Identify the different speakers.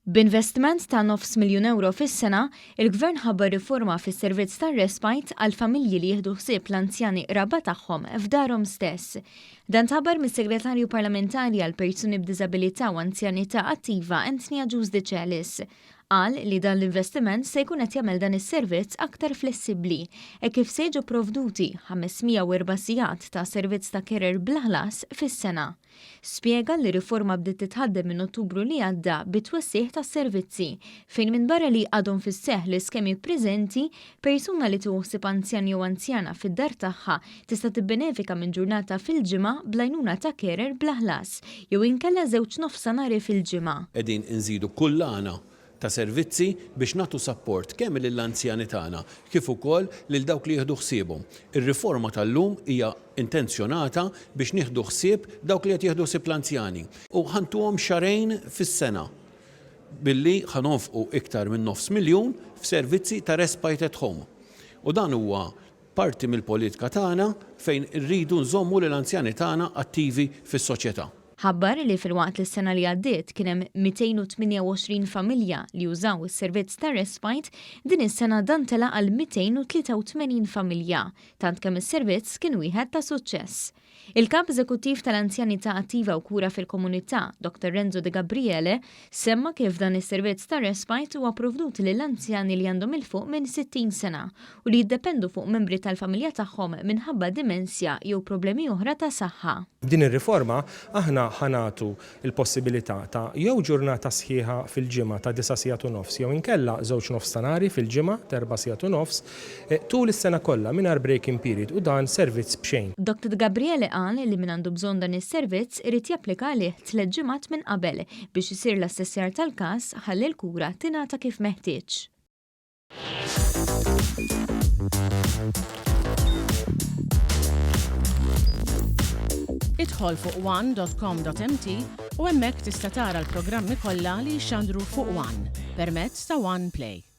Speaker 1: B'investiment ta' nofs miljun ewro fis-sena, il-Gvern ħabbar riforma fis-servizz tar-respite għall-familji li jieħdu ħsieb l-anzjani qraba tagħhom f'darhom stess. Dan tħabbar mis-Segretarju Parlamentari għall-Persuni b'Diżabilità u Anzjanità Attiva Anthony Agius Decelis. Qal li dan l-investiment se jkun qed jagħmel dan is-servizz aktar flessibbli hekk kif se jiġu pprovduti 504 sigħat ta' servizz ta' carer bla ħlas fis-sena. Spjega li r-riforma bdiet titħaddem minn Ottubru li għadda bit-twessigħ tas-servizzi, fejn minbarra li għadhom fis-seħħ l-iskemi preżenti, persuna li tieħu ħsieb anzjan jew anzjana fid-dar tagħha tista' tibbenefika minn ġurnata fil-ġimgħa bl-għajnuna ta' carer bla ħlas, jew inkella żewġ nofsanhari fil-ġimgħa.
Speaker 2: Qegħdin inżidu kullana ta' servizzi biex nagħtu sapport kemm lill-anzjani tagħna kif ukoll lil dawk li jieħdu ħsiebhom. Ir-riforma tal-lum hija intenzjonata biex nieħdu ħsieb dawk li qed jieħdu ħsieb l-anzjani u ħa ntuhom xahrejn fis-sena billi ħa nonfqu iktar minn nofs miljun f'servizzi ta' respite at home. U dan huwa parti mill-politika tagħna fejn irridu nżommu lill-anzjani tagħna attivi fis-soċjetà.
Speaker 1: Ħabbar li filwaqt li s-sena li għaddiet kien hemm 228 familja li użaw is-servizz ta' respite, din is-sena dan tela' għal 283 familja, tant kemm is-servizz kien wieħed ta' suċċess. Il-Kap Eżekuttiv tal-Anzjanità Attiva u Kura fil-Komunità, Dottor Renzo De Gabriele, semma kif dan is-servizz ta' respite huwa provdut lil anzjani li għandhom 'il fuq minn 60 sena u li jiddependu fuq membri tal-familja tagħhom minħabba dimensja jew problemi oħra ta' saħħa.
Speaker 3: B'din ir-riforma aħna ħa nagħtu l-possibilità ta' jew ġurnata sħiħa fil-ġimgħa ta' disa' sigħat u nofs jew inkella żewġ nofstanhari fil-ġimgħa ta' erba' sigħat u nofs tul is-sena kollha mingħajr break-in period u dan servizz b'xejn.
Speaker 1: Dottor Gabriele qal li min għandu bżonn dan is-servizz irid japplika għalih tlett ġimgħat minn qabel biex isir l-assessjar tal-każ ħalli l-kura tingħata kif meħtieġ.
Speaker 4: Idħol fuq one.com.mt u hemmhekk tista' tara l-programmi kollha li jixxandru fuq One permezz ta' One Play.